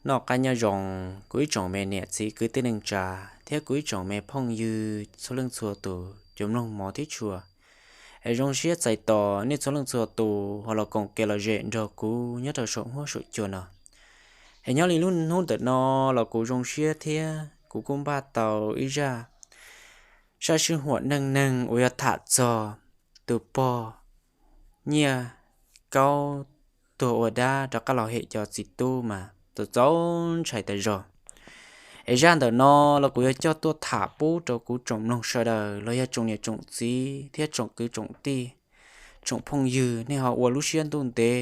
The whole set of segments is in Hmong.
Noj qab nyob zoo, kuv ib tsoom me niam txiv kwv tij neej tsa thiab kuv ib tsoom me phooj ywg txhua leej txhua tus cov mloog mov thiab tshua. Es zoo siab txais tos nej txhua leej txhua tus ho los koom kev lom zem nrog kuv nyob rau saum huab saum cua no. Es nyob li lub hnub ntawm no los kuv zoo siab thiab kuv kuj npaj tau ib zaj sab sij huam neej neeg uas yog tham txog tus pog Nyiaj Kaub tuag ua dab rov qab los hem cov txiv tub mas txaus txaus ntshai tas zog. Es zaj ntawm no los kuv yuav coj tuaj tham pub rau kuv tsoom mloog sawv daws los yog tsoom niam tsoom txiv thiab tsoom kwv tsoom tij, tsoom phooj ywg nej ho ua lub siab ntuj ntev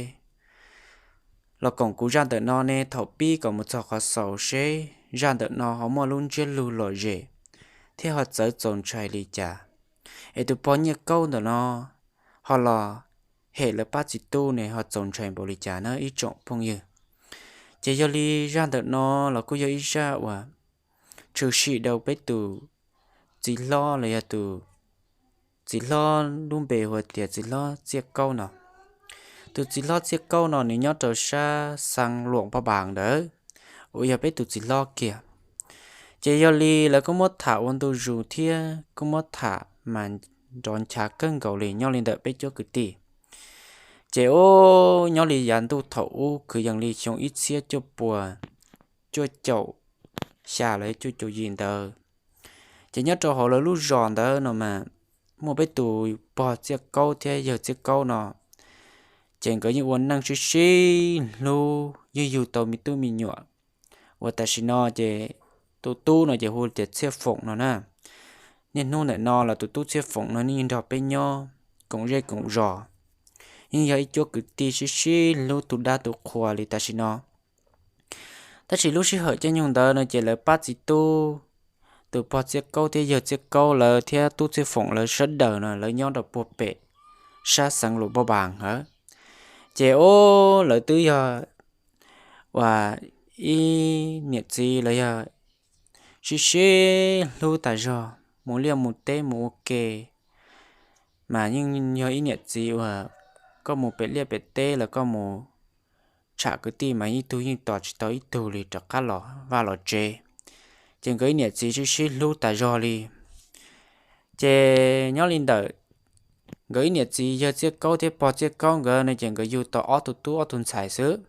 los koom kuv zaj ntawm no ne thaum pib kom mus txog qhov xaus seb zaj ntawm no ho muaj lub ntsiab lus lom zem thiab ho txawv txaus ntshai li cas. Es tus pog Nyiaj Kaub ntawm no ho los hem lawv pab txiv tub ne ho txaus ntshai npaum li cas na ib tsoom phooj ywg. Ces yog li zaj ntawm no los kuj yog ib zaj uas tshwm sim rau peb tus txiv hlob los yog tus txiv hlob lub npe hu tias txiv hlob Txiaj Kaub no. Tus txiv hlob Txiaj Kaub no nws nyob rau sab Xeev Luam Npaj Npas ntawd uas yog peb tus txiv hlob kiag. Ces yog li lawv kuj muab tham ua ntu zus thiab kuj muab tham mas nrov nchav kawg nkaus li nyob li ntawm peb cuab kwv tij. Ces ub, nyob li yav ntuj thaum ub kwv yees li xyoo ib txhiab cuaj pua cuaj caum xya los cuaj caum yim ntawd, ces nyob rau hauv lawv lub zos ntawd no mas muaj peb tus pog Txiaj Kaub thiab yawg Txiaj Kaub no. Ces nkawd yeej ua neej sib sib hlub yeej yug tau me tub me nyuam uas tam sim no ces tus tub no ces hu tias Txhiaj Foom no na. Niaj hnub ntawm no los tus tub Txhiaj Foom no yeej nrog peb nyob koom zej koom zos, yeej yog ib cuab kwv tij sib sib hlub tu dab tu qhua li tam sim no. Tab sis lub sij hawm caij nyoog ntawd no ces lawv pab txiv tub, tus pog Txiaj Kaub thiab yawg Txiaj Kaub lawv thiab tub Txhiaj Foom lawv sawv daws no lawv nyob rau puag pem sab Xeev Luam Npaj Npas ntawd. Ces ub, lawv twb yog uas ib niam txiv los yog sib sib hlub tas zog, mus liaj mus teb mus ua ke mas yeej yog ib niam txiv uas koj mus pem liaj pem teb los koj mus tsham kwv tij mas ib tug yeej tos tsis tau ib tug li rov qab los vaj los tsev. Ces nkawd ib niam txiv sib sib hlub tas zog li. Ces nyob li ntawm nkawd ib niam txiv yawg Txiaj Kaub thiab pog Txiaj Kaub nkawd no ces nkawd yug tau ob tug tub ob tug ntxhais xwb.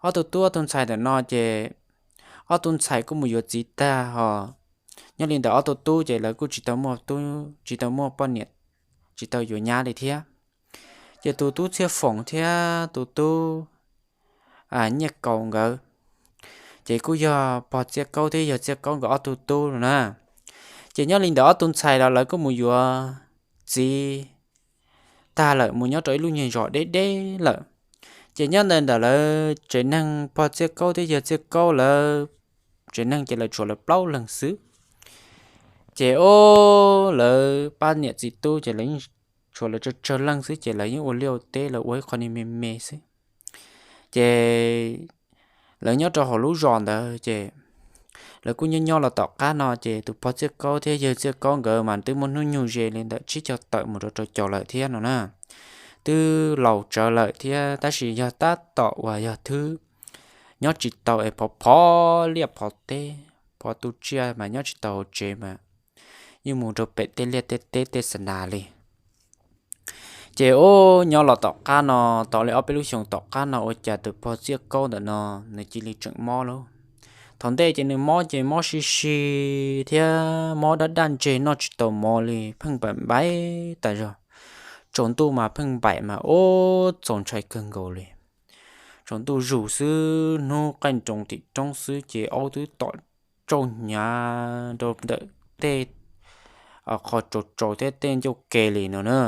Ob tug tub ob tug ntxhais ntawm no ces ob tug ntxhais kuj mus yuav txiv tag ho nyob li ntawm ob tug tub ces lawv kuj tsis tau muaj tub tsis tau muaj poj niam, tsis tau yuav nyab li thiab. Ces tus tub Txhiaj Foom thiab tus tub Nyiaj Kaus nkawd ces kuj yog pog Txiaj Kaub thiab yawg Txiaj Kaub nkawd ob tug tub no na. Ces nyob li ntawm ob tug ntxhais los lawv kuj mus yuav txiv tag lawm mus nyob rau ib lub nyuag zos deb deb lawm. Ces nyob ntawm ntawm lawv tsev neeg pog Txiaj Kaub thiab yawg Txiaj Kaub lawv tsev neeg ces lawv tshuav lawv plaub leeg xwb. Ces ub, lawv pab niam txiv tub ces lawv yeej tshuav lawv tsawg tsawg leej xwb ces lawv yeej ua liaj ua teb lawv ua ib qho niag me me xwb. Ces lawv nyob rau hauv lub zos ntawd ces lawv kuj nyob nyob los tom qab no ces tus pog Txiaj Kaub thiab yawg Txiaj Kaub nkawd mas twb muaj hnub nyoog ze li ntawm tsib caug tawm mus rau rau caum lawm thiab no na. Twb laus tsawv lawm thiab tab sis yog tab tom uas yog thwb nyob tsis tau es phov phov liaj phov teb, phov tu tsiaj mas nyob tsis tau hauv tsev mas yeej mus rau pem tej liaj tej teb tej xa nas li. Ces ub, nyob los tom qab no, tau li ob peb lub xyoos tom qab no ua cas tus pog Txiaj Kaub ntawm no nws cia li tseem mob lauj. Thaum ntej ces nws mob ces mob sib si thiab mob dab daj ntseg noj tsis tau mov li pheej npaim npaim tas zog. Tsaus ntuj mas pheej npaim mas ub txaus ntshai kawg nkaus li. Tsaus ntuj zus xwb hnub qaij nroos tim roob xwb ces aub twb tom tsauj hnyav rau ntawm tej qhov tsaus tsaus thiab tej ncauj ke li no na.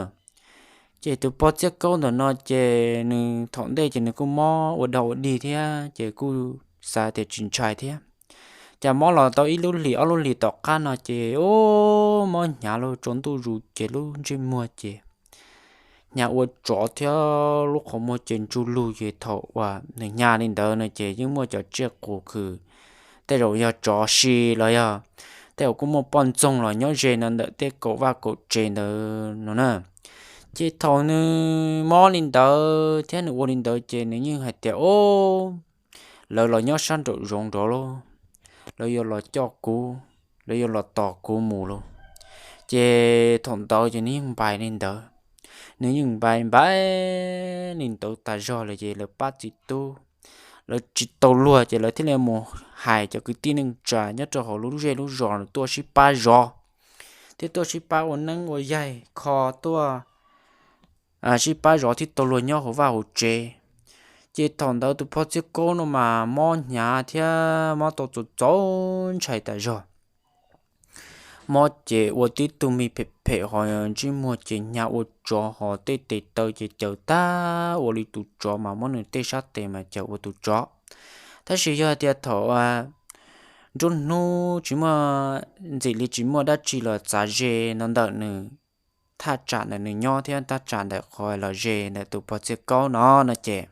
Ces tus pog Txiaj Kaub ntawm no ces nws thaum ntej ces nws kuj mob ua dog ua dig thiab ces kuj xav tias tsis ntshai thiab. Cas mob los tau ib lub hlis ob lub hlis tom qab no ces ub mob hnyav los tsaus ntuj zus ces lub ntsej muag ces hnyav ua tsov thiab lub qhov muag ces ntsu lug ces thaum uas nws hnyav li ntawd no ces yeej muaj cov tsiaj qus khw, tej zaum yog tsov si los yog tej zaum kuj muaj poj ntxoog los nyob ze no ntawm tej kaum vaj kaum tsev ntawd no na. Ces thaum nws mob li ntawd thiab nws ua li ntawd ces nws yeej hais tias ub lawv los nyob sab nraum zoov nrad lauj, lawv yuav los coj kuv, lawv yuav los tos kuv mus lauj. Ces thaum ntawd ces nws yeej npais li ntawd, nws yeej npais npais li ntawd tas zog lawm ces lawv pab txiv tub, lawv tsis tau luag ces lawv thiaj li mus hais cov kwv tij neej tsa nyob rau hauv lub zej lub zos tuaj sib pab zov, thiab tuaj sib pab ua neeb ua yaig kho tuaj sib pab zov thiab tau luag nyob hauv vaj hauv tsev. Ces thaum ntawd tus pog Txiaj Kaub no mas mob hnyav thiab mob tau txaus txaus ntshai tas zog. Mob ces ua tib tug mis phem phem ho ntsej muag ces hnyav ua tsov ho tej tes taw ces caws tag ua li tus tsov mas muab nws tej sab tes mas caws ua tus tsov. Tab sis yog hais tias thaum nruab hnub tsis muaj, ntxim li tsis muaj dab tsi los txav ze no ntawm nws, thaj tsam ntawm nws nyob thiab thaj tsam ntawm qhov los ze ntawm tus pog Txiaj Kaub no no ces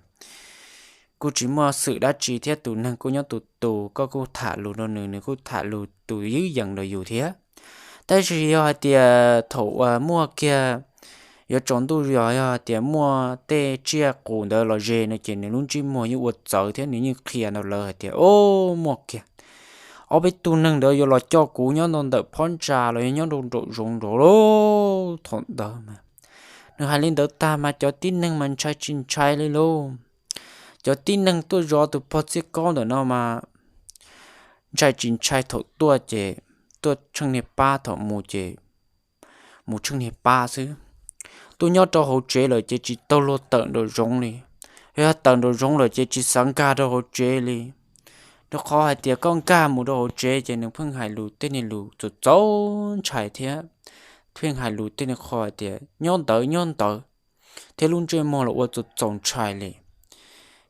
kuj tsis muaj xwm dab tsi thiab tus neeg kuj nyob tus tus, koj kuj tham lus rau nws, nws kuj tham lus tus ywb yees rau yus thiab. Tab sis yog hais tias thaum uas muaj kiag yuav tsaus ntuj yog, yog hais tias muaj tej tsiaj qus ntawd los ze no ces nws lub ntsej muag yeej ua txawv thiab nws yeej qhia ntawm lawv hais tias, o, muaj kiag ob peb tug neeg ntawd yuav los coj kuv nyob ntawm phab ntsa los yog nyob rau nraum zoov nrad lauj. Thaum ntawd mas nws hais li ntawd tag mas cov tib neeg mas ntshai tsis ntshai li lauj. Cov tib neeg tuaj zov tus pog Txiaj Kaub ntawm no mas ntshai tsis ntshai, thaum tuaj ces tuaj tsheej niag pab, thaum mus ces mus tsheej niag pab xwb. Tuaj nyob rau hauv tsev lawm ces tsis tau luag tawm nraum zoov li. Yog tawm nraum zoov lawm ces tsis xav nkag rau hauv tsev li, rau qhov hais tias koj nkag mus rau hauv tsev ces nws pheej hais lus tej niag lus txaus txaus ntshai thiab pheej hais lus tej niag qho hais tias nyob ntawd nyob ntawd, thiab lub ntsej muag los ua txaus txaus ntshai li.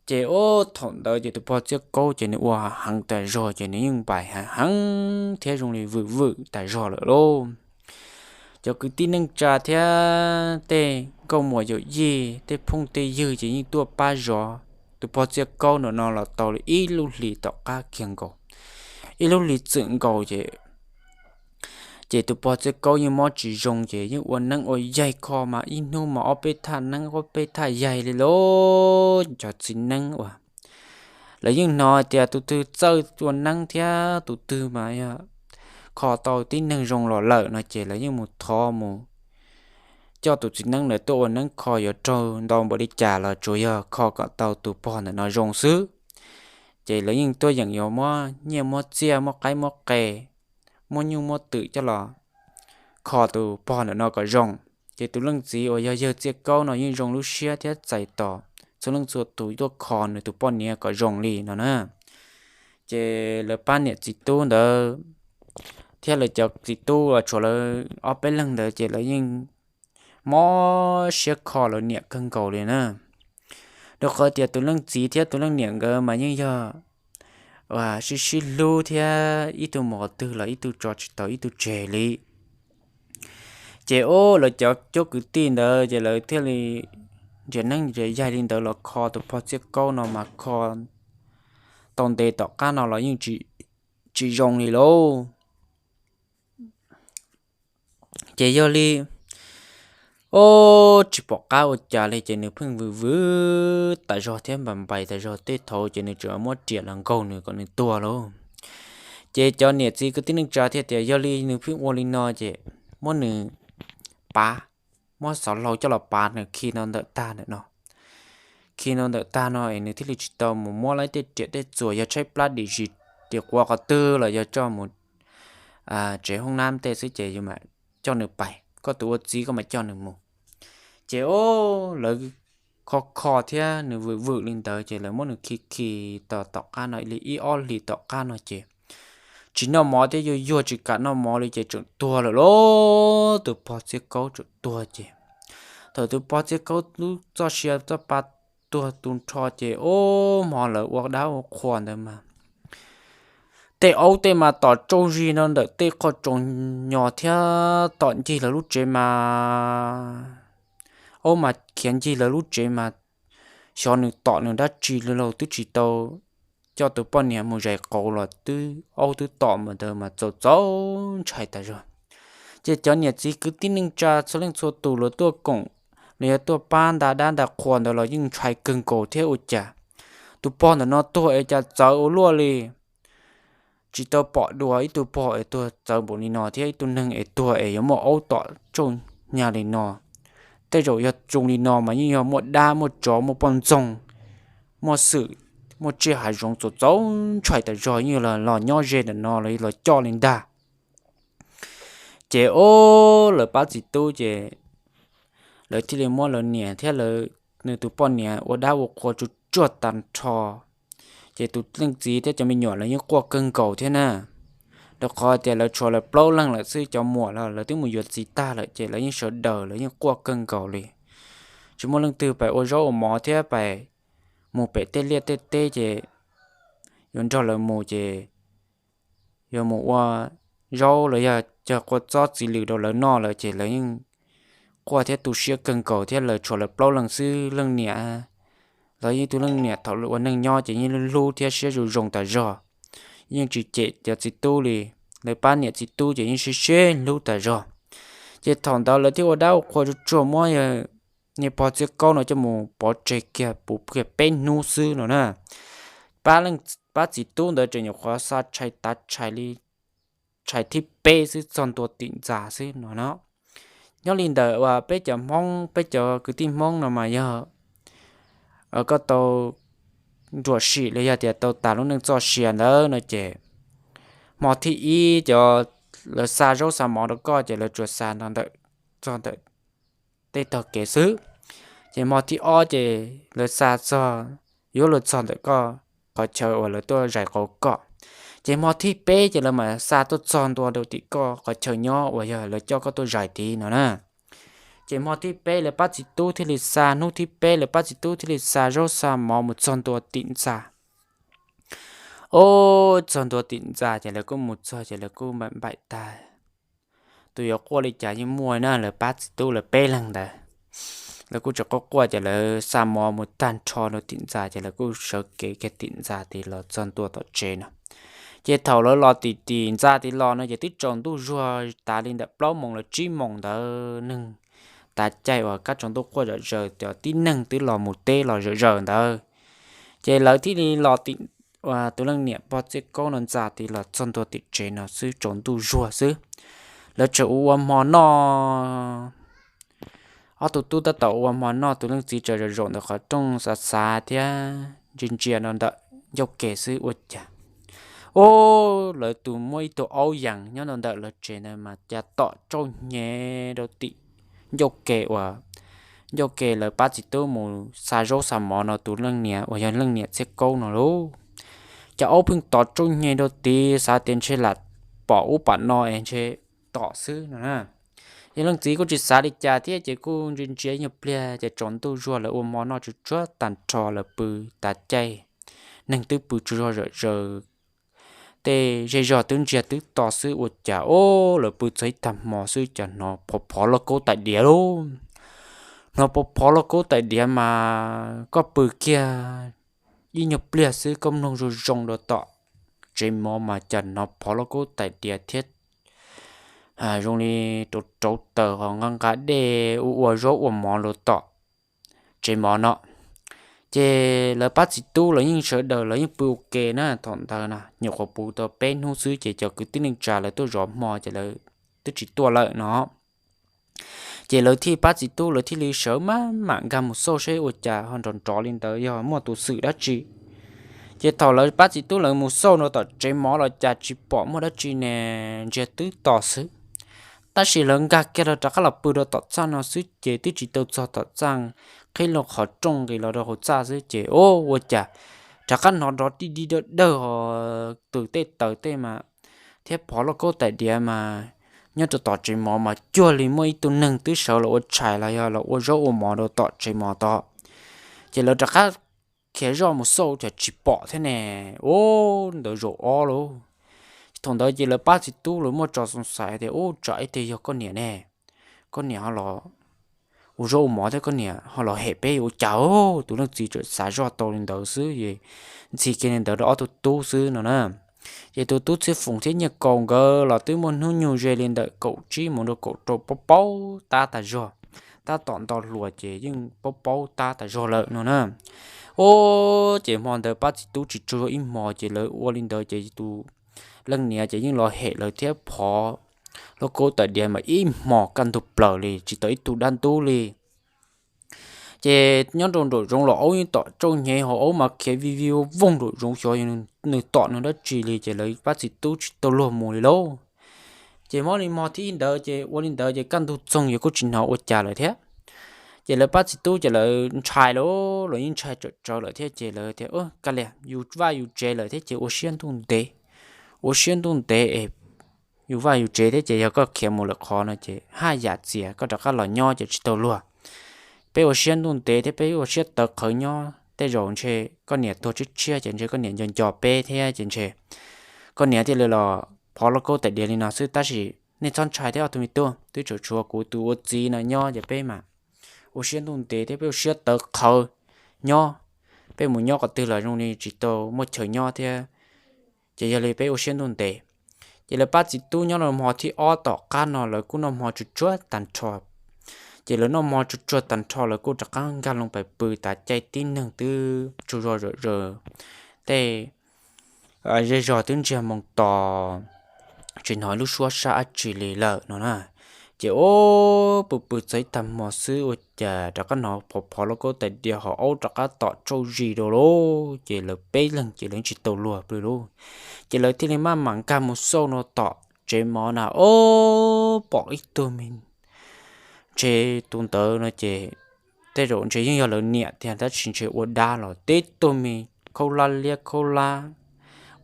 Ces o, thaum ntawd ces tus pog Txiaj Kaub ces nws ua heev tas zog ces nws yeej npais heev heev thiab zoo li vwm vwm tas zog lawm lauj. Cov kwv tij neej tsa thiab tej nkauj muam yawm yij tej phooj tej ywg ces yeej tuaj pab zov tus pog Txiaj Kaub ntawm no los tau li ib lub hlis tom qab kiag nkaus, ib lub hlis txwm nkaus ces ces tus pog Txiaj Kaub yeej mob tsis zoo ces yeej ua neeb ua yaig kho mas ib hnub mas ob peb thaj neeb ob peb thaj yaig li lauj. Cov txiv neeb uas lawv yeej hnov hais tias tus twg txawj ua neeb thiab tus twg mas yog kho tau tib neeg zoo los lawm no ces lawv yeej mus thov mus coj tus txiv neeb ntawd tuaj ua neeb kho yuav raug ntau npaum li cas los tsuas yog kho kom tau tus pog ntawm no zoo xwb. Ces lawv yeej tuaj yeem yuav muab nyiaj muab txiaj muab qaib muab qe, muab nyuj muab twm coj los kho tus pog ntawm no kom zoo. Ces tus leej txiv uas yog yawg Txiaj Kaub no yeej zoo lub siab thiab txais tos txhua leej txhua tus tuaj kho nws tus poj niam kom zoo li no na. Ces lawv pab niam txiv tub ntawd thiab lawv cov txiv tub uas tshuav lawv ob peb leeg ntawd ces lawv yeej mob siab kho lawv niam kawg nkaus li na. Rau qhov tias tus leej txiv thiab tus leej niam nkawd mas yeej yog sib sib hlub thiab ib tug mus qhov twg los ib tug tso tsis tau ib tug tseg li. Ces o, lawv cov cuab kwv tij ntawd ces lawv thiaj li nrhiav neeb nrhiav yaig li ntawd los kho tus pog Txiaj Kaub no mas kho tau ntev tom qab no los yeej tsis zoo li lauj. Ces yog li, o, tsis pom qab ua cas li ces nws pheej vwm vwm tas zog thiab npais npais tas zog, tej thaum ces nws tseem muab riam los nkaug nws kom nws tuag lauj. Ces cov niam txiv kwv tij neej tsa thiaj tias yog li nws pheej ua li no ces muab nws pav, muab xov hlau coj los pav nws khi no ntawm tag ntawm no, khi no ntawm tag no es nws thiaj li tsis tau mus muab lawv tej riam tej txuas, yog tshaib plab dim zis, riam quav qhov twg los yog coj mus tsev hoob nab tej xwb ces yus mam coj nws pais, koj tus ua txiv koj mam coj nws mus. Ces o, lawv kho kho thiab nws vwm vwm li ntawd ces lawv muab nws khi khi tau tom qab no li ib ob hlis tom qab no ces tsis noj mov thiab yuag yuag tsis kam noj mov li ces tseem tuag lawm lauj. Tus pog Txiaj Kaub tseem tuag ces thaum tus pog Txiaj Kaub lub txoj sia txoj pa tuag tu nrho ces o, hmo lawv ua dab ua qhua ntawd mas tej aub tej mas tom tsauj zis no ntawm tej qhov tsoos nyos thiab tom ncig lawv lub tsev mas, aub mas khiav ncig lawv lub tsev mas xyov nws tom nws dab tsi li lauj, twb tsis tau coj tus poj niam mus zais qauv los twb aub twb tom mus ntawd mas txaus txaus ntshai tas zog. Ces cov niam txiv kwv tij neej tsa txhua leej txhua tus los tuaj koom los yog tuaj pab nta dab nta qhua ntawd los yeej ntshai kawg nkaus thiab ua cas tus pog ntawm no tuag es cas txawv ua luaj li. Tsis tau pom dua ib tug pog es tuag txawv npaum li no thiab ib tug neeg es tuag es yuav muaj aub tom tsauj nyag li no. Tej zaum yog zoo li no mas yeej yog muaj dab muaj tsov muaj poj ntxoog, muaj xwm, muaj tsiaj hav zoov txaus txaus ntshai tas zog yeej los nyob ze ntawm no los coj li ntag. Ces ob lawv pab txiv tub ces lawv thiaj li muab lawv niam thiab lawv, nws tus poj niam ua dab ua qhua tsuj tsuag tag nrho. Ces tus leej txiv thiab cov me nyuam lawv yeej quaj kawg nkaus thiab na. Rau qhov tias lawv tshuav lawv plaub leeg lawm xwb, cov muam los lawv twb mus yuav txiv tag lawm ces lawv yeej sawv daws lawv yeej quaj kawg nkaus li. Tsis muaj leej twg pais ua zaub ua mov thiab pais mus pem tej liaj tej teb ces yuav nrog lawv mus ces yuav mus ua zaub los yog cog kua txob txiv lws rau lawv noj lawm ces lawv yeej quaj thiab tu siab kawg nkaus thiab. Lawv tshuav lawv plaub leeg xwb, leej niam los yeej ib tug leej niam thaum ua neej nyob ces yeej hlub thiab siab zoo zoo tas zog, yeej tsis cem cov txiv tub li. Lawv pab niam txiv tub ces yeej siab siab hlub tas zog. Ces thaum ntawd lawv thiaj ua dab ua qhua tsuj tsuag muab niag pog Txiaj Kaub no coj mus pov tseg kiag puv kiag peb hnub xwb no na. Pab leej, pab txiv tub ntawd tseem nyuam qhuav xa tshais tav tshais li, tshais thib peb xwb txog ntua tim ntxa xwb no no. Nyob li ntawm uas peb cov Hmoob, peb cov kwv tij Hmoob no mas yog koj tau ruam sim los yog tias tau tas lub neej txoj sia ntawd no ces hmo thib ib cov lawv xa zaub xa mov rau koj ces lawv tsuas xa ntawm, txog ntawm tej tog kev xwb. Ces hmo thib ob ces lawv xa txog, yuav luag txog ntawm koj qhov chaw uas lawv tuaj zais qau koj. Ces hmo thib peb ces lawv mam xa tuaj txog ntua rau tim koj qhov chaw nyob uas yog lawv coj koj tuaj zais tid no na. Ces hmo thib peb lawv pab txiv tub thiaj li xa, hnub thib peb lawv pab txiv tub thiaj li xa zaub xa mov mus txog ntua tim ntxa. Ob, txog ntua tim ntxa ces lawv kuj mus txog ces lawv kuj npaim npaim tag. Tus yuav quaj li cas yeej muaj na, lawv pab txiv tub lawv peb leeg ntawd. Lawv kuj tseem quaj quaj ces lawv xa mov mus tag nrho rau tim ntxa ces lawv kuj sawv kev kiag tim ntxa tid los txog ntua tom tsev no. Ces thaum lawv los tim tim ntxa tid los no ces twb tsaus ntuj zuag tas li ntawm plaub moos los tsib moos ntawd, neeg tav caij uas kab tsaus ntuj quaj zom zaws, cov tib neeg twb los mus teb los zom zaws ntawd. Ces lawv thiaj li los tim tus leej niam pog Txiaj Kaub no ntxa tid los txog ntua tim tsev no xwb tsaus ntuj zuag xwb. Lawv tseem ua ua hmo noj, ob tug tub tab tom ua hmo noj, tus leej txiv tseem zaum zaum ntawm qhov rooj xav xav thiab ntsia ntsia no ntawm ncauj ke xwb ua cas, ub, lawv tus muaj ib tug aub yees nyob ntawm lawv tsev ntawd mas cas tom tsauj hnyev rau tim ncauj ke uas ncauj ke lawv pab txiv tub mus xa zaub xa mov no tus leej niam uas yog leej niam Txiaj Kaub no lauj. Cov aub pheej tom tsauj hnyev rau tid xav tias ntshe lam pom ub pom no es ntshe tom xwb no na. Yog leej txiv kuj tsis xav li cas thiab ces kuj ntsia ntsia nyuag pliag ces tsaus ntuj zuag lawv ua hmo noj tsuj tsuag tag nrho lawv pw tav caij, neeg twb pw tsaug zog zom zaws, tej zej zog twb ntsiag twb to xwb ua cas, ub, lawv pw txog ib tag hmo xwb cas hnov phov phov lauj kaub tais diav lauj. Hnov phov phov lauj kaub tais diav mas koj pw kiag ib nyuag pliag xwb koj mloog zoo zoo rau tom tsev mov mas cas hnov phov lauj kaub tais diav thiab zoo li rauv rauv taws ho nqa nqa dej ua ua zaub ua mov rau tom tsev mov no. Ces lawv pab txiv tub los yeej sawv daws los yeej pw ua ke na, thaum ntawd na nyuam qhuav puv tau peb hnub xwb ces cov kwv tij neej tsa lawv tuaj zov hmo ces lawv twb tsis tuaj lawm no. Ces lawv thiaj pab txiv tub lawv thiaj li sawv maj mam nkag mus xauj seb ua cas ho nrov nrov li ntawd yog muaj tus xwm dab tsi. Ces thaum lawv pab txiv tub lawv mus xauj rau tom tsev mov los cas tsis pom muaj dab tsi ne, ntsiag twb to xwb. Tab sis lawv nkag kiag rov qab los pw rau tom txaj no xwb ces twb tsis tau txog tom txaj, qhib loo qhov rooj nqis los rau hauv txaj xwb ces ub, ua cas rov qab hnov nrov dig dig dawg dawg ho, twm tej taws tej mas thiab phov lauj kaub tais diav mas nyob rau tom tsev mov mas cuag li muaj ib tug neeg twb sawv los ua tshais los yog los ua zaub ua mov rau tom tsev mov tod. Ces lawv rov qab khiav zoj mus xauj cas tsis pom thiab ne. Ub, ntawd zaum ob lauj. Thaum ntawd ces lawv pab txiv tub lawv muaj tso xoo xaiv tias ub, tsam ib teg yog koj niam ne, koj niam ho los ua zaub ua mov thiab koj niam ho los hem peb ua cas. Tus leej txiv tseem xav zoj tau li ntawd xwb es ntxhi kiag li ntawd rau ob tug tub xwb no na. Ces tus tub Txhiaj Foom thiab Nyiaj Kaus nkawd los twb muaj hnub nyoog ze li ntawm kaum tsib mus rau kaum rau paub paub tab tas zog. tab tom nto hluas ces yeej paub paub tab tas zog lawm no na. Ub, ces hmo ntawd pab txiv tub tsis tsaug zog ib hmos ces lawv ua li ntawd ces tus leej niam ces yeej los hem lawv thiab phov lauj kaub tais diav mas ib hmos kaj ntug plaws li tsis tau ib tug dab ntub li. Ces nyob rau nraum zoov los aub yeej tom tsauj hnyev, hauv aub mas khiav vij vij voog nraum zoov xyov nws tom nws dab tsi li ces lawv pab txiv tub tsis tau luag mus li lauj. Ces hmo li hmo thib ib ntawd ces ua li ntawd ces kaj ntug txoog yog kuj tsis hnov ua cas lawm thiab. Ces lawv pab txiv tub ces lawv ntshai lauj, los yeej ntshai tsawm tsawv lawm thiab ces lawv tias, Kav liam, yus vaj yus tsev lawm thiab ces ua siab ntuj ntev, ua siab ntuj ntev es yus vaj yus tsev thiab ces yog koj khiav mus lawm qhov no ces haj yam txias koj rov qab los nyob ces tsis tau luag. Peb ua siab ntuj ntev thiab peb ua siab tawv qhawv nyob, tej zaum ntshe koj niam tuag tshiab tshiab ces ntshe koj niam nco nco peb thiab ces ntshe koj niam thiaj li los phov lauj kaub tais diav li no xwb. Tab sis nej txhob ntshai thiab ob tug me tub, twb tseem tshuav kuv tus ua txiv no nyob ces peb mas ua siab ntuj ntev thiab peb ua siab tawv qhawv nyob. Peb mus nyob qhov twg los zoo li tsis tau muaj chaw nyob thiab, ces yog li peb ua siab ntuj ntev. Ces lawv pab txiv tub nyob los hmo thib ob tom qab no lawv kuj noj hmo tsuag tsuag tag nrho. Ces lawv noj hmo tsuag tsuag tag nrho lawv kuj rov qab nkag loo pais pw, tav caij tib neeg twb tsaug zog zom zaws, tej zej zog twb ntsiag moo to, tsis hnov lub suab sab dab tsi li lawm no na. Ces ub, pw pw txog ib tag hmo xwb ua cas rov qab hnov phov phov lauj kaub tais diav hauv aub rov qab tom tsauj zis rau lauj. Ces lawv peb leeg ces lawv tsis tau luag pw lauj. Ces lawv thiaj li maj mam nkag mus xauj no tom tsev mov na, ub, pom ib tug me, ntshe tus ntawd no ces tej zaum ntshe yeej yog lawv niam tiag tab sis ntshe ua dab los tib tug me khaub hlab liab khaub hlab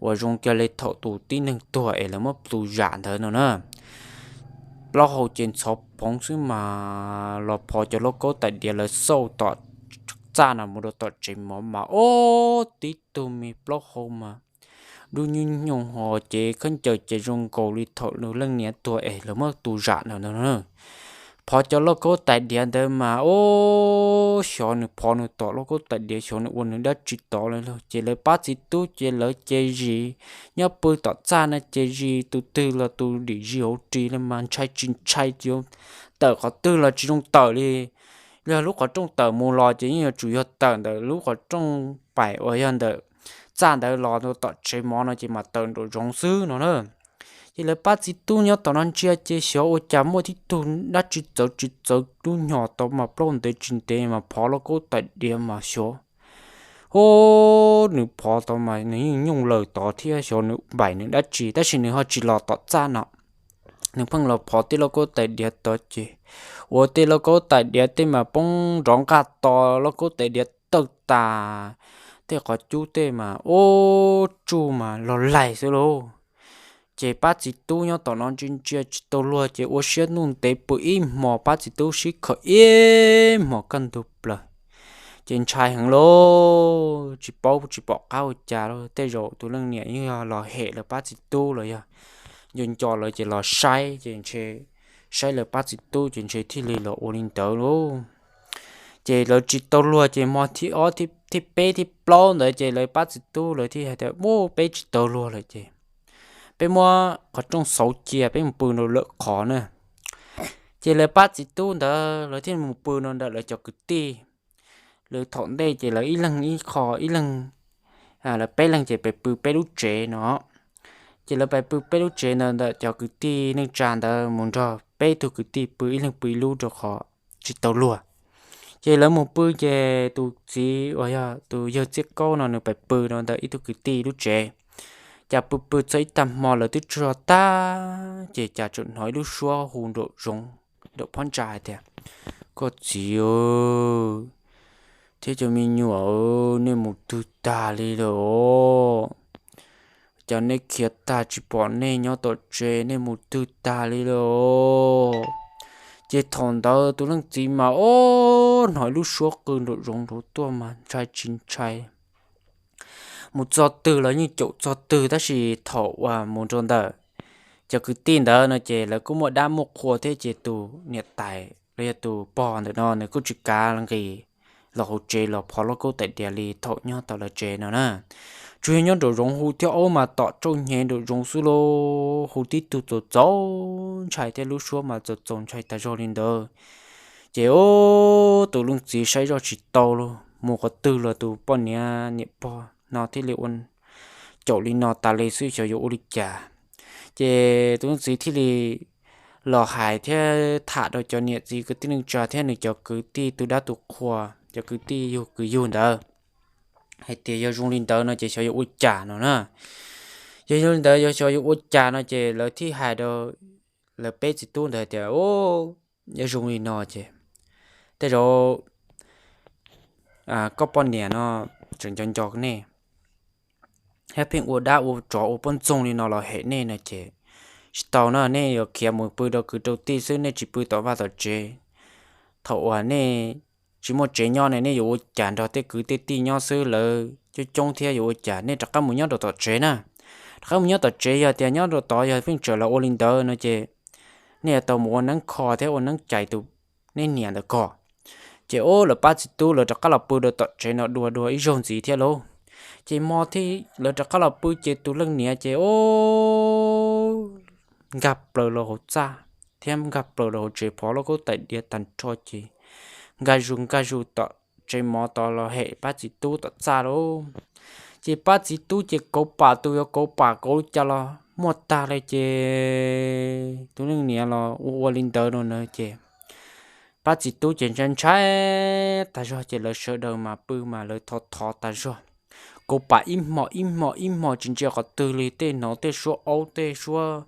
uas zoo kiag li thaum tus tib neeg tuag es lawv muab tus zam ntawd no na. Plaub hau ces ntxhov phoov xwb mas los phov cov lauj kaub tais diav lawv xauj tom txaj no mus rau tom tsev mov mas ub, tib tug me plaub hau mas dub nyuj nyoos ho ces khaub ncaws ces zoo nkaus li thaum nws leej niam tuag es lawv muab tus zam ntawd no. Phov cov lauj kaub tais diav ntawd mas ub, xyov nws phov nws tom lauj kaub tais diav xyov nws ua nws dab tsi tom lawm lauj. Ces lawv pab txiv tub ces lawv ces zis nyob pw tom txaj no ces zis tus twg los tus dim zis hauv ris li mas ntshai tsis ntshai, tawm qhov twg los tsis zoo tawm li. Yog lub qhov rooj tawm mus los ces yeej yuav tsum yog tawm ntawm lub qhov rooj paim uas yog ntawm txaj ntawd los tom tsev mov no ces mam tawm nraum zoov xwb no na. Ces lawv pab txiv tub nyob tom no ntsia ces xyov ua cas muaj tib tug dab tsi txawv tsis txawv lub nyom tau mas plaub ntev tsis ntev mas phov lauj kaub tais diav mas xyov, ub, nws phov tau mas nws yeej nyooj laws tod thiab xyov nws npaim nws dab tsi tab sis nws ho tsis los tom txaj no. Nws pheej los phov tej lauj kaub tais diav tod ces ua tej lauj kaub tais diav tej mas poob nrov nqaj to, lauj kaub tais diav tawg tas, tej qhov cub tej mas ub, tsuj mas los laig xwb lauj. Ces pab txiv tub nyob tom no ntsia ntsia tsis tau luag ces ua siab ntuj ntev pw ib hmos, pab txiv tub sib khawm ib hmos kaj ntug plaws. Ces ntshai heev lauj, tsis paub tsis pom qab ua cas lauj. Tej zaum tus leej niam yeej yog los hem lawv pab txiv tub los yog nco nco lawv ces los saib ces ntshe saib lawv pab txiv tub ces ntshe thiaj li los ua li ntawd lauj. Ces lawv tsis tau luag ces hmo thib ob thib peb thib plaub ntawd ces lawv pab txiv tub lawv thiaj hais tias, Ub, peb tsis tau luag lawm ces peb muab qhov rooj xauv cia peb mus pw rau lwm qhov na. Ces lawv pab txiv tub ntawd lawv thiaj mus pw rau ntawm lawv cov kwv tij. Lawv thaum ntej ces lawv ib leeg ib qho, ib leeg, lawv peb leeg ces pais pw peb lub tsev no. Ces lawv pais pw peb lub tsev ntawd ntawm cov kwv tij neej tsa ntawd mus nrog peb tug kwv tij pw ib leeg pw ib lub rau qhov tsis tau luag. Ces lawv mus pw ces tus txiv uas yog tus yawg Txiaj Kaub no nws pais pw rau ntawm ib tug kwv tij lub tsev. Cas pw pw txog ib tag hmo lawv twb tsaug zog tag ces cas tseem hnov ib lub suab hu nraum zoov, nraum phab ntsa hais tias, Koj txiv thiab cov me nyuam, nej mus twg tag li lawm os? Cas nej khiav tag tsis pom nej nyob tom tsev, nej mus twg tag li lawm os? Ces thaum ntawd tus leej txiv mas ub, hnov ib lub suab qw nraum zoov nraud tuaj mas ntshai tsis ntshai, mus txog twg los yeej caum txog twg, tab sis thaum uas mus rau ntawm cov kwv tij ntawd no ces lawv kuj muaj dab muaj qhua thiab ces tus niam tais los yog tus pog ntawm no nws kuj tsis kav nqis los hauv tsev los phov lauj kaub tais diav li thaum nyob tom lawv tsev no na. Tsuas yog nyob nraum zoov hu thiab aub mas tom tsauj hnyev nraum zoov xwb lauj, hu tib tug txaus txaus ntshai thiab lub suab mas txaus txaus ntshai tas zog li ntawd. Ces ub, tus leej txiv saib zoj tsis tau los mus qhov twg los tus poj niam niam pog no thiaj li ua caum li no tas li xwb xyov yuav ua li cas. Ces tus leej txiv thiaj li los hais thiab tham rau cov niam txiv kwv tij neej tsa thiab nws cov kwv tij tus dab tus qhua, cov kwv tij yug kwv yug ntawd hais tias yog zoo li ntawd no ces xyov yuav ua cas no na. Yog zoo li ntawd yog xyov yuav ua cas no ces lawv thiaj hais rau lawv peb txiv tub ntawd tias, Ub, yog zoo li no ces tej zaum koj poj niam no tseem nco nco nej thiab pheej ua dab ua tsov ua poj ntxoog li no los hem nej no ces tsis tau no, nej yuav khiav mus pw rau kwv rau tij xwb, nej tsis pw tom vaj tom tsev. Thaum uas nej tsis muaj tsev nyob ne nej yuav ua cas nrog tej kwv tej tij nyob xwb, lawv coob coob thiab yuav ua cas, nej rov qab mus nyob rau tom tsev na. Rov qab mus nyob tom tsev, yog tias nyob rau tod yog pheej tseem los ua li ntawd no ces nej yuav tau mus ua neeb kho thiab ua neeb cais tus nej niam ntawd ko. Ces ub, lawv pab txiv tub lawv rov qab los pw rau tom tsev no dua dua ib zaug ntxiv thiab lauj. Ces hmo thiab lawv rov qab los pw ces tus leej niam ces ub, nkag plaws los hauv txaj thiab nkag plaws los hauv tsev, phov loj kub tais diav tag nrho ces nkag zus nkag zus tom tsev mov tod los hem pab txiv tub tom txaj lauj. Ces pab txiv tub ces kauv pam tus yuav kauv pam kauv li cas los muaj tag li ces tus leej niam los ua ua li ntawd no na ces pab txiv tub ces ntshai ntshai tag zog ces lawv sawv daws mas pw mas lawv thov thov tag zog, kauv pam ib hmo ib hmo ib hmo tsis ntsia qhov twg li, tej hnov tej suab aub tej suab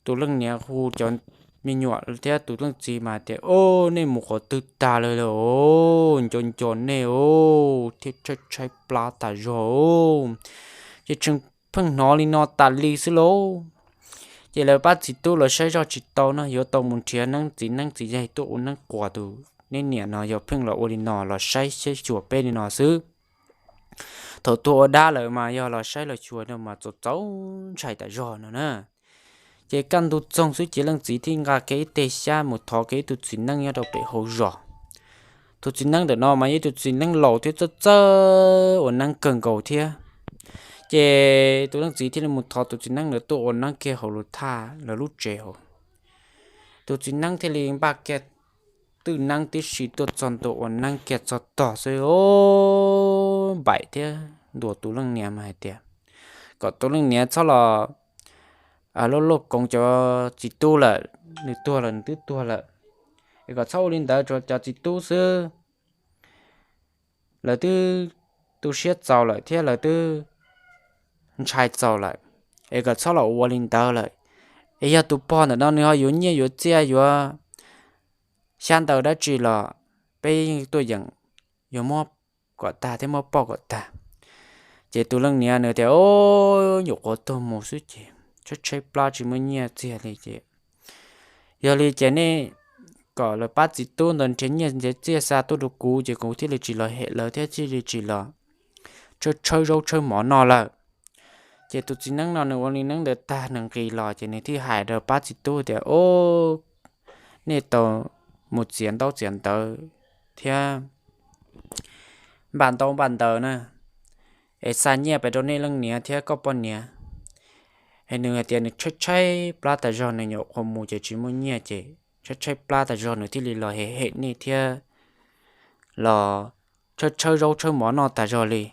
tus leej niam hu cov me nyuam thiab tus leej txiv mas tias, Ub, nej mus qhov twg tag lawm os, nco nco nej os, thiab tshaib tshaib plab tag zog. Ces tseem pheej hnov li no tas li xwb lauj. Ces lawv pab txiv tub los saib zoj tsis tau no yuav tau mus nrhiav neeb txiv neeb txiv yaig tuaj ua neeb quas tus nej niam no, yog pheej los ua li no los saib xyuas peb li no xwb. Thaum tuag ua dab lawm mas yog los saib los xyuas no mas txaus txaus ntshai tas zog no na. Ces kaj ntug txoog xwb ces leej txiv thiaj nqa kiag ib teg xyab mus thov kiag ib tug txiv neeb nyob rau pem hauv zos. Tus txiv neeb ntawm no mas yog ib tug txiv neeb laus thiab txawj txawj ua neeb kawg nkaus thiab. Ces tus leej txiv thiaj li mus thov tus txiv neeb ntawd tuaj ua neeb kiag hauv lawv thaj lawv lub tsev hauv. Tus txiv neeb thiaj li npaj kiag twj neeb tib si tuaj txog ntua ua neeb kiag txog tog xwb, npaim thiab ntuas tus leej niam mas hais tias kom tus leej niam txhob los loj loj koov cov txiv tub lawm, nws tuag los nws twb tuag lawm, es kom txhob ua li ntawd rau cov txiv tub xwb. Lawv twb tu siab txaus lawm thiab lawv twb ntshai txaus lawm, es kom txhob los ua li ntawd lawm. Es yog tus pog ntawm no nws ho yuav nyiaj yuav txiaj yuav xyab ntawv dab tsi los peb yeej tuaj yeem yuav muab kom tag thiab muab pauj kom tag. Ces tus leej niam nws tias, Au, nyuam qhuav tuag mus xwb ces tshaib tshaib plab tsis muaj nyiaj txiag li ces yog li ces nej kom lawv pab txiv tub ntawd nrhiav nyiaj nrhiav txiaj xa tuaj rau kuv ces kuv thiaj li tsis los hem lawv thiab thiaj li tsis los tshawb tshawb zaub tshawb mov noj lawm. Ces tus txiv neeb no nws ua li neeb ntawd tag nws nqis los ces nws thiaj hais rau pab txiv tub tias, Au, nej tau mus txiav ntaub txiav ntawv thiab npaj ntaub npaj ntawv na, es xa nyiaj pem rau nej leej niam thiab koj poj niam. Es nws hais tias nws tshaib tshaib plab tas zog, nws nyuam qhuav mus ces tsis muaj nyiaj ces tshaib tshaib plab tas zog nws thiaj li los hem hem nej thiab los tshawb tshawb zaub tshawb mov noj tas zog li.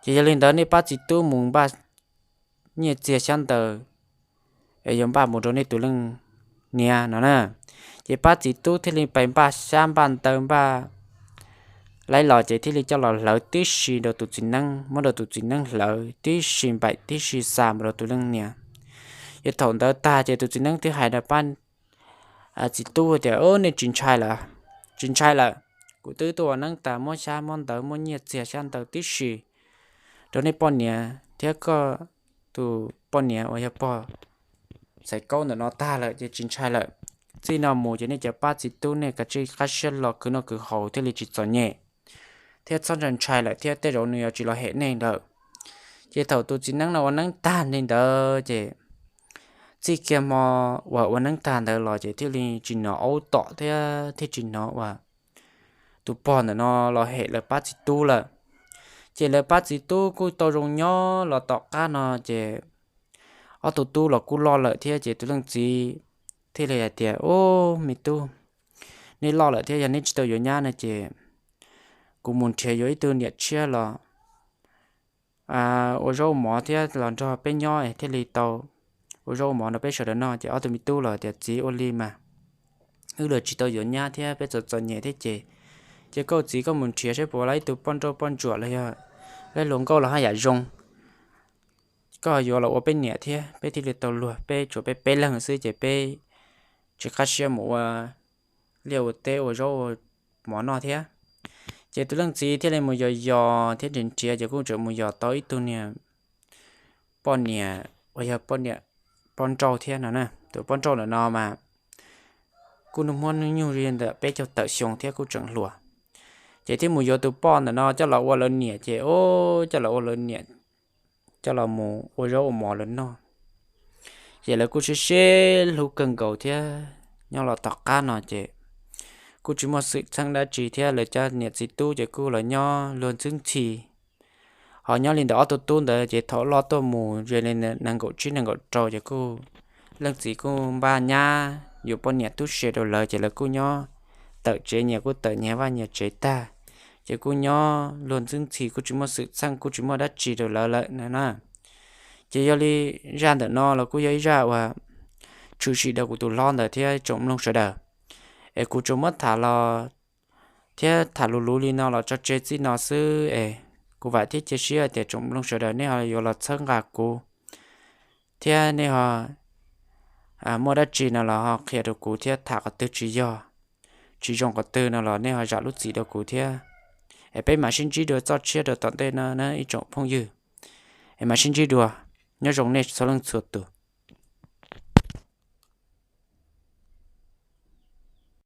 Ces yog li ntawd nej pab txiv tub mus npaj nyiaj txiag xyab ntawv es yuav npaj mus rau nej tus leej niam no na. Ces pab txiv tub thiaj li pais npaj xyab npaj ntawv npaj laib los ces thiaj li coj los hlawv tib si rau tus txiv neeb, muab rau tus txiv neeb hlawv tib si npaim tib si xa mus rau tus leej niam. Ces thaum ntawd tag ces tus txiv neeb thiaj hais rau pab txiv tub tias, Nej tsis ntshai lawm, tsis ntshai lawm. Kuv twb tuaj ua neeb tas muab xyab muab ntawv muab nyiaj txiag xyab ntawv tib si rau nej poj niam thiab koj tus poj niam uas yog pog Xaiv Kaub ntawm no tag lawm ces tsis ntshai lawm. Txij no mus ces nej cov pab txiv tub nej kav tsij qab siab los khwv noj khwv haus thiaj li tsis txom nyem thiab txhob ntshai ntshai lawm thiab tej zaum nws yuav tsis los hem nej lawm. Ces thaum tus txiv neeb no ua neeb tag li ntawd ces txij kiag hmo uas ua neeb tag ntawd los ces thiaj li tsis hnov aub tom thiab thiaj tsis hnov uas tus pog ntawm no los hem lawv pab txiv tub lawm. Ces lawv pab txiv tub kuj tau zoo nyob los tom qab no ces ob tug tub los kuj loj lawm thiab ces tus leej txiv thiaj li hais tias, Ub, me tub, nej loj lawm thiab yog nej tsis tau yuav nyab no ces kuv mus nrhiav yuav ib tug niam tshiab los ua zaub ua mov thiab los nrog peb nyob thiaj li tau ua zaub ua mov rau peb sawv daws noj. Ces ob tug me tub los tias, Txiv, ua li mas wb los tsis tau yuav nyab thiab peb txom txom nyem thiab ces, ces koj txiv koj mus nrhiav saib puas los ib tug poj nrauj poj ntsuam los yog lawv hluas nkauj los haj yam zoo, koj yuav los ua peb niam thiab peb thiaj li tau luag, peb tsuas peb peb leeg xwb ces peb tsis qab siab mus ua liaj ua teb ua zaub ua mov noj thiab. Ces tus leej txiv thiaj li mus yos yos thiab nrhiav nrhiav ces kuj tseem mus yos tau ib tug niag poj niam uas yog poj niam poj nrauj thiab no. Tus poj nrauj ntawm no mas kuj nug muab hnub nyoog li ntawm peb caug tawm xyoo thiab kuj tseem hluas. Ces thiaj mus yuav tus poj ntawm no coj los ua lawv niam ces, o, coj los ua lawv niam, coj los mus ua zaub ua mov lawv noj. Ces lawv kuj sib sib hlub kawg nkaus thiab nyob los tom qab no ces kuj tsis muaj xwm txheej dab tsi thiab lawv cov niam txiv tub ces kuj los nyob luag ntxwb ntxhi. Ho nyob li ntawm ob tug tub ntawd ces thaum loj tuaj mus ze li nees nkaum tsib nees nkaum rau ces kuj leej txiv kuj npaj nyab yuav poj niam tub se rau lawv ces lawv kuj nyob tawm tsev nyias kuj tawm nyias vaj nyias tsev tag. Ces kuj nyob luag ntxwb ntxhi kuj tsis muaj xwm txheej kuj tsis muaj dab tsi rau lawv lawm na. Ces yog li zaj ntawm no los kuj yog ib zaj uas tshwm sim rau kuv tus hlob ntawd thiab tsoom mloog sawv daws. Es kuv tsuas muab tham los thiab tham luv luv li no los tso tseg txij no xwb es kuv vam thiab cia siab tias tsoom mloog sawv daws nej ho yuav los txhawb nqa kuv thiab nej ho muaj dab tsi no los ho qhia rau kuv thiab tham qhov twg tsis yog, tsis zoo qhov twg no los nej ho zam lub txim rau kuv thiab. Es peb mam sib ntsib dua txoj tshiab rau tom ntej no na ib tsoom phooj ywg. Es mam sib ntsib dua, nyob zoo nej txhua leej txhua tus.